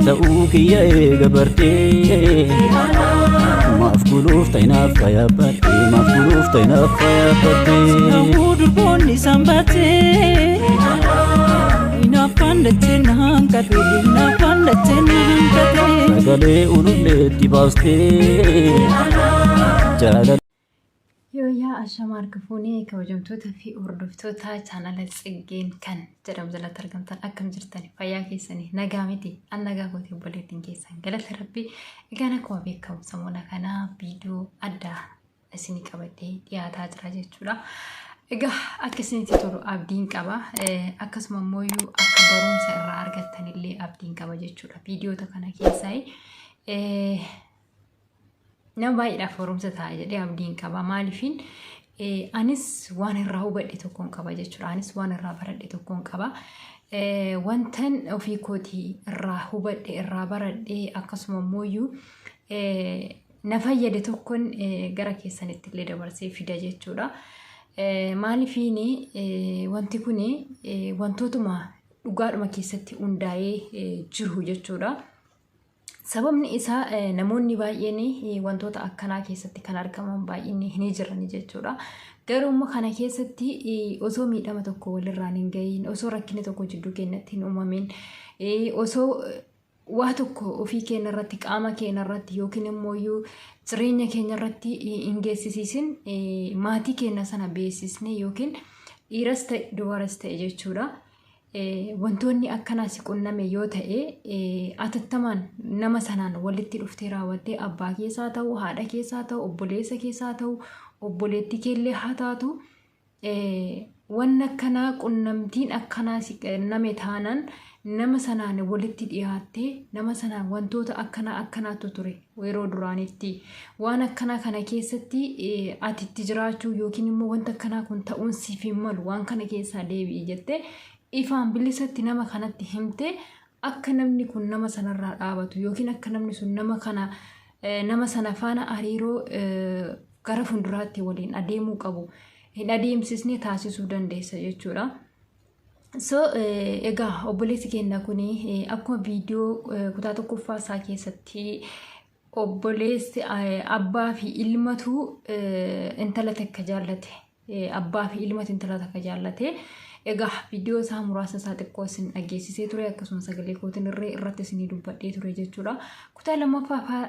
Ta'uu kiyya eega bartee maaf guluuf ta'inaaf fayyabbattee, maaf guluuf ta'inaaf fayyabbattee. Hawwuu durboonni isaan baatee hinaaffaan dachee na hanqate, hinaaffaan dachee na hanqate. Sagalee ululleetti baastee jaalala. Yooyyaa, ashama harka fuunee, kabajamtoota fi hordoftoota chaanala Tsiggeen kan jedhamu jalatti argamtan, akkam jirtan? Fayyaa keessanii? Nagaa miti? An nagaa kooti, obboleettiin keessan, galata Rabbii. Egaan akkuma beekamu samoona kanaa viidiyoo addaa isinii qabadhee dhiyaataa jira jechuudha. Egaa akka isinitti tolu abdiin qaba. Akkasuma immoo akka barumsa irraa argattanillee abdiin qaba jechuudha. Viidiyoota kana keessaa nama baay'eedhaaf barumsa ta'a jedhee abdiin qaba. Maaliifin anis waan irraa hubadhe tokkoon qaba jechuudha. Anis waan irraa baradhe tokkoon qaba. Wantan ofii kootii irraa hubadhe, irraa baradhe, akkasuma immoo na fayyade tokkoon gara keessanitti illee dabarsee fida jechuudha. Maaliifiin wanti kun wantootuma dhugaadhuma keessatti hundaa'ee jiru jechuudha. Sababni isaa namoonni baay'een wantoota akkanaa keessatti kan argaman baay'inni hin jiran jechuudha. Garuu immoo kana keessatti osoo miidhama tokko walirraan hin gahiin, osoo rakkinni tokko jidduu keenyatti hin uumamin, osoo waa tokko ofii keenya irratti, qaama keenya irratti yookiin immoo jireenya keenya irratti hin geessisiisin, maatii keenya sana beeksisne yookiin dhiiras ta'e dubaras ta'e jechuudha. Wantoonni akkanaa si qunname yoo ta'e, atattamaan nama sanaan walitti dhuftee raawwattee, abbaa keessaa ta'u, haadha keessaa ta'u, obboleessa keessaa ta'u, obboleettii keellee haa taatu, wanni akkanaa, qunnamtiin akkanaa si qunname taanaan, nama sanaan walitti dhiyaattee, nama sanaan wantoota akkanaa akkanaatu ture, yeroo duraanitti waan akkanaa kana keessatti ati itti jiraachuu yookiin immoo wanta akkanaa kun ta'uun siif hin malu, waan kana keessaa deebi'i jettee ifaan bilisatti nama kanatti himtee, akka namni kun nama sanarraa dhaabatu yookiin akka namni sun nama kana nama sana faana hariiroo gara fuulduraatti waliin adeemuu qabu hin adeemsisne taasisuu dandeessa jechuudha. So egaa obboleessi keenya kun akkuma viidiyoo kutaa tokkoffaa isaa keessatti, obboleessi abbaa fi ilmatu intala takka jaallate. Abbaa fi ilmatu intala takka jaallate. Egaa viidiyoo isaa muraasa isaa xiqqoo isin dhageessisee ture, akkasuma sagalee kootiin irree irratti isinii dubbadhee ture jechuudha. Kutaa lammaffaa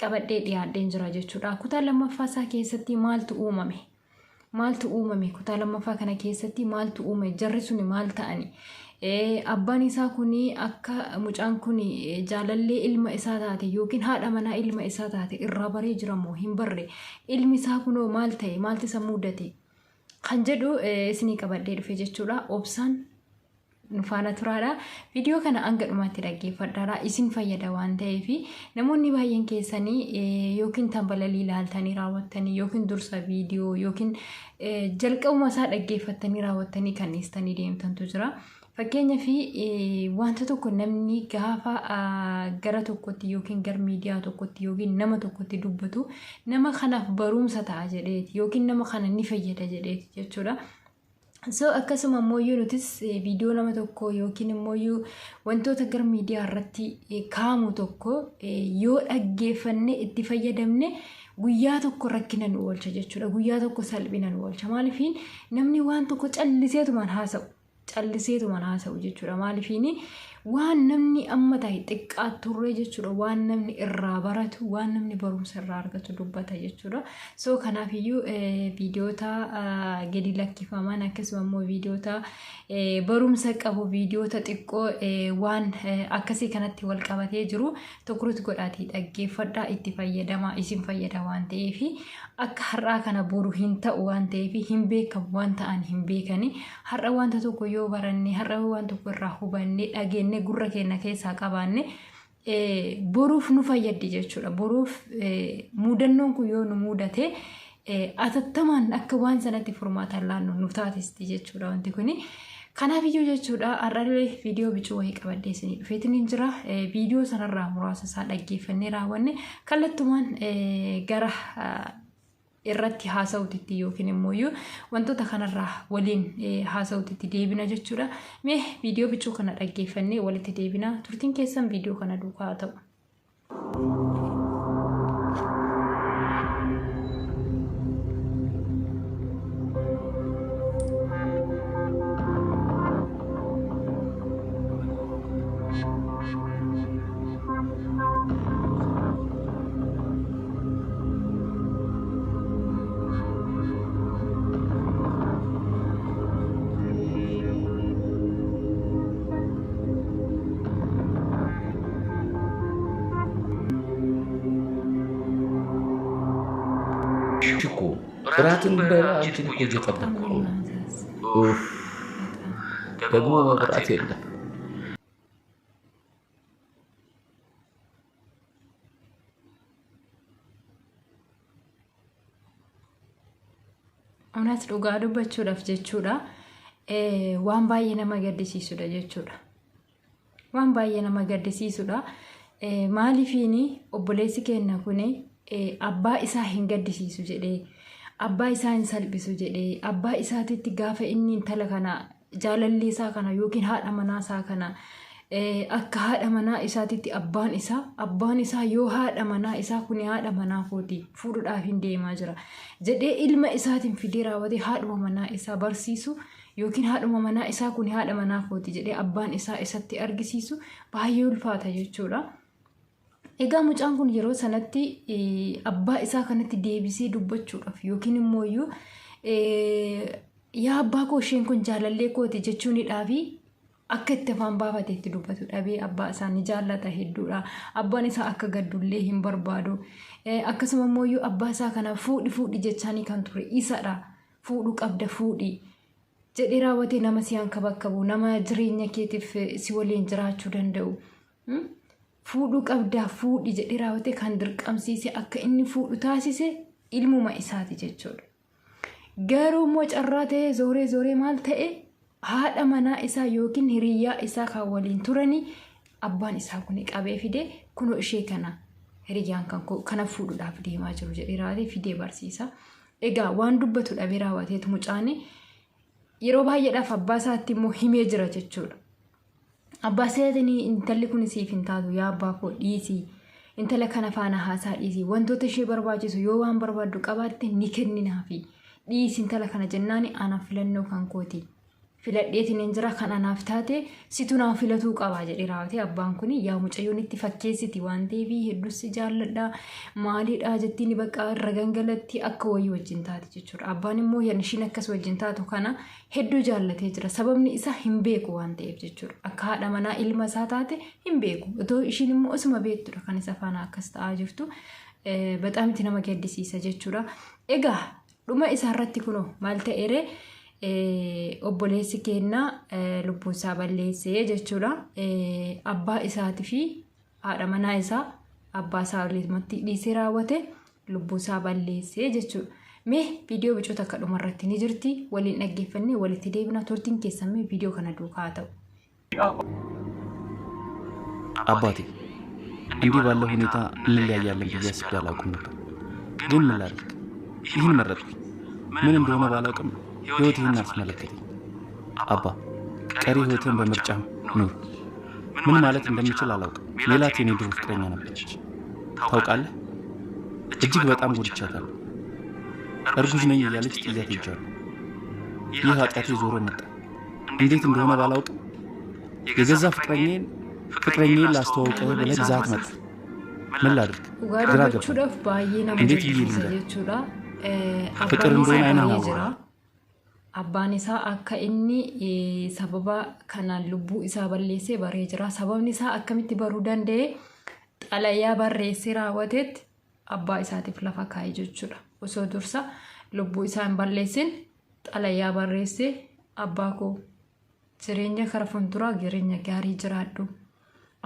qabadhee dhiyaadheen jira jechuudha. Kutaa lammaffaa isaa keessatti maaltu uumame? Maaltu uumame? Kutaa lammaffaa kana keessatti maaltu uumame? Jarri suni maal ta'ani? Abbaan isaa kun akka mucaan kun jaalallee ilma isaa taate yookiin haadha manaa ilma isaa taate irraa baree jira moo hin barre? Ilmi isaa kunoo maal ta'e? Maaltu isa mudate? Kan jedhu isinii qabadhee dhufe jechuudha. Obsaan nu faana turaadha. Viidiyoo kana hanga dhumaatti dhaggeeffadhaadha. Isin fayyada waan ta'eef, namoonni baay'een keessanii yookiin tambalalii ilaaltanii raawwattanii yookiin dursa viidiyoo yookiin jalqabuma isaa dhaggeeffattanii raawwattanii kan dhiistanii deemtantu jira. Fakkeenyaaf, wanta tokko namni gaafa gara tokkotti yookiin gara miidiyaa tokkotti yookiin nama tokkotti dubbatu, nama kanaaf barumsa ta'a jedheeti yookiin nama kana ni fayyada jedheeti jechuudha. So akkasuma immoo nutis viidiyoo nama tokko yookiin immoo wantoota gara miidiyaa irratti kaa'amu tokko yoo dhaggeeffanne itti fayyadamne, guyyaa tokko rakkina nu oolcha jechuudha. Guyyaa tokko salphina nu oolcha. Maaliifiin namni waan tokko calliseetumaan haasa'u, calliseetumaan haasa'u jechuudha. Maaliifiin waan namni amma ta'e xiqqaa turre jechuudha. Waan namni irraa baratu, waan namni barumsa irraa argatu dubbata jechuudha. So kanaafiyyuu viidiyoota gadi lakkifaman, akkasuma immoo viidiyoota barumsa qabu, viidiyoota xiqqoo waan akkasii kanatti wal qabatee jiru tokkotti godhaatii dhaggeeffadhaa, itti fayyadamaa, isin fayyada waan ta'eef. Akka har'aa kana boru hin ta'u waan ta'eef hin beekamu, waan ta'an hin beekani. Har'a wanta tokko yoo baranne, har'a waan tokko irraa hubanne, dhageenye, gurra keenya keessaa qabaanne, boruuf nu fayyaddi jechuudha. Boruuf mudannoon kun yoo nu mudate, atattamaan akka waan sanatti furmaata laannu nu taasisti jechuudha wanti kuni. Kanaaf iyyuu jechuudha, har'allee viidiyoo bicuu wayii qabadhee isinii dhufeetiin hin jira. Viidiyoo sanarraa muraasa isaa dhaggeeffannee raawwanne kallattumaan gara irratti haasa'uutitti yookiin immoo wantoota kanarraa waliin haasa'uutitti deebina jechuudha. Mee viidiyoo bicuu kana dhaggeeffannee walitti deebina. Turtiin keessan viidiyoo kana duukaa haa ta'u. እኮ እራትን በላ አንቺን እኮ እየጠበቅኩ ነው። ኡፍ ደግሞ መብራት የለም። Ammas dhugaa dubbachuudhaaf jechuudha. Waan baay'ee nama gaddisiisudha jechuudha. Waan baay'ee nama gaddisiisudha. Maaliifiin obboleessi keenya kun abbaa isaa hin gaddisiisu jedhee, abbaa isaa hin salphisu jedhee, abbaa isaatitti gaafa inni intala kana jaalalli isaa kana yookiin haadha manaa isaa kana akka haadha manaa isaatitti abbaan isaa yoo haadha manaa isaa kun haadha manaa kooti fuudhuudhaaf hin deemaa jira jedhee ilma isaatiin fidee raawwatee haadhuma manaa isaa barsiisu yookiin haadhuma manaa isaa kun haadha manaa kooti jedhee abbaan isaa isatti argisiisu baay'ee ulfaata jechuudha. Egaa mucaan kun yeroo sanatti abbaa isaa kanatti deebisee dubbachuudhaaf yookiin immoo yaa abbaa koo isheen kun jaalallee kooti jechuunidhaafi akka itti afaan baafatee itti dubbatu dhabee abbaa isaa ni jaallata hedduudha. Abbaan isaa akka gaddullee hin barbaadu. Akkasuma immoo abbaa isaa kana fuudhi fuudhi jechaanii kan ture isadha. Fuudhuu qabda fuudhi jedhee raawwatee nama si hankabaakabu, nama jireenya keetiif si waliin jiraachuu danda'u. Fuudhuu qabdaa fuudhi jedhee raawwatee kan dirqamsiise akka inni fuudhu taasise ilmuma isaati jechuudha. Garuu immoo carraa ta'ee zooree zooree maal ta'e haadha manaa isaa yookiin hiriyyaa isaa kan waliin turanii abbaan isaa kun qabee fidee kunoo ishee kana hiriyyaan kan kana fuudhuudhaaf deemaa jiru jedhee raawwatee fidee barsiisa. Egaa waan dubbatu dhabee raawwateetu mucaan yeroo baay'eedhaaf abbaa isaatti immoo himee jira jechuudha. Abbaa isaatiin intalli kun siif hin taatu, yaa abbaa koo dhiisii, intala kana faana haasaa dhiisii, wantoota ishee barbaachisu yoo waan barbaaddu qabaatte ni kenninaafi, dhiisi intala kana jennaan anaaf filannoo kan kooti. Filadheetiin hin jira, kan anaaf taate situ naaf filatuu qaba jedhee raawwatee abbaan kun yaa mucayyoon itti fakkeessiti waan ta'eef hedduus jaalladha maaliidha jettiin bakka irra gangalatti akka wayii wajjin taate jechuudha. Abbaan immoo ishiin akkas wajjin taatu kana hedduu jaallatee jira. Sababni isaa hin beeku waan ta'eef jechuudha. Akka haadha manaa ilma isaa taate hin beeku. Otoo ishiin immoo osuma beektudha kan isa faana akkas ta'aa jirtu. Bexaam itti nama gaddisiisa jechuudha. Egaa dhuma isaarratti kunoo maal ta'eere, obboleessi keenya lubbuu isaa balleessee jechuudha. Abbaa isaatii fi haadha manaa isaa abbaa isaa walitti dhiisee raawwate lubbuu isaa balleessee jechuudha. Mee viidiyoo bicoota akka dhumarratti ni jirti, waliin dhaggeeffannee walitti deebina. Turtiin keessan mee viidiyoo kana duukaa haa ta'u. አባቴ እንዲህ ባለው ሁኔታ እንለያያለን ብዬ አስቤ አላውቅም ነበር። ግን ምን ላድርግ? ይህን መረጥኩኝ። ምን እንደሆነ ባላውቅም ህይወት ይህን አስመለከተኝ። አባ፣ ቀሪ ህይወትን በምርጫ ኑር። ምን ማለት እንደምችል አላውቅም። ሜላት የኔ ድሮ ፍቅረኛ ነበረች። ታውቃለህ፣ እጅግ በጣም ጎድቻታለሁ። እርጉዝ ነኝ እያለች ጥያት ሄጃለሁ። ይህ ኃጢአቴ ዞሮ መጣ። እንዴት እንደሆነ ባላውቅም የገዛ ፍቅረኛዬን ላስተዋውቅህ ብለህ ይዘሃት መጣ። ምን ላድርግ? Dhugaa ግራ ገባኝ። dubbachuudhaaf baay'ee nama እንዴት ብዬ jibbisiisa ልንገር? jechuudha. ፍቅር Abbaan እንደሆነ isaa አይንህ baay'ee አወራ። jira. Abbaan isaa akka inni sababa kanaan lubbuu isaa balleessee baree jira. Sababni isaa akkamitti baruu danda'e? Xalayaa barreessee raawwateetti abbaa isaatiif lafa kaa'e jechuudha. Osoo dursa lubbuu isaa hin balleessin xalayaa barreessee, abbaa koo jireenya kara fuulduraa jireenya gaarii jiraadhu.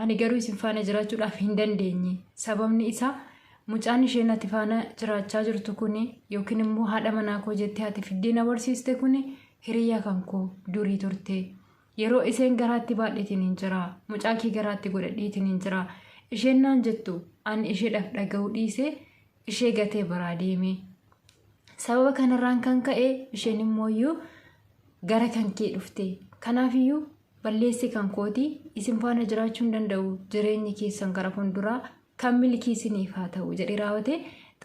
Ani garuu isin faana jiraachuudhaaf hin dandeenye. Sababni isaa mucaan isheen ati faana jiraachaa jirtu kuni yookiin immoo haadha manaa koo jettee ati fiddee na barsiiste kuni hiriyaa kan koo durii turte. Yeroo isheen garaatti baadheetiin hin jira. Mucaa kee garaatti godhadheetiin hin jira. Isheen naan jettu ani isheedhaaf dhaga'uu dhiisee ishee gatee biraa deeme. Sababa kanarraan kan ka'e isheen immooyyuu gara kan kee dhufte. Kanaafiyyuu balleessi kan kooti, isin faana jiraachuu hin danda'u, jireenyi keessan gara fuulduraa kan milkii isiniif haa ta'u jedhee raawwate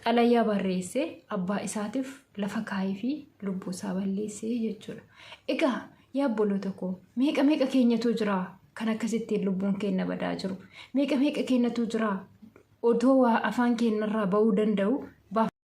xalayaa barreessee abbaa isaatiif lafa kaayee fi lubbuu isaa balleessee jechuudha. Egaa yaa obboloota koo, meeqa meeqa keenyatu jira kan akkasittiin lubbuun keenya badaa jiru? Meeqa meeqa keenyatu jira otoo waa afaan keenyarraa ba'uu danda'u?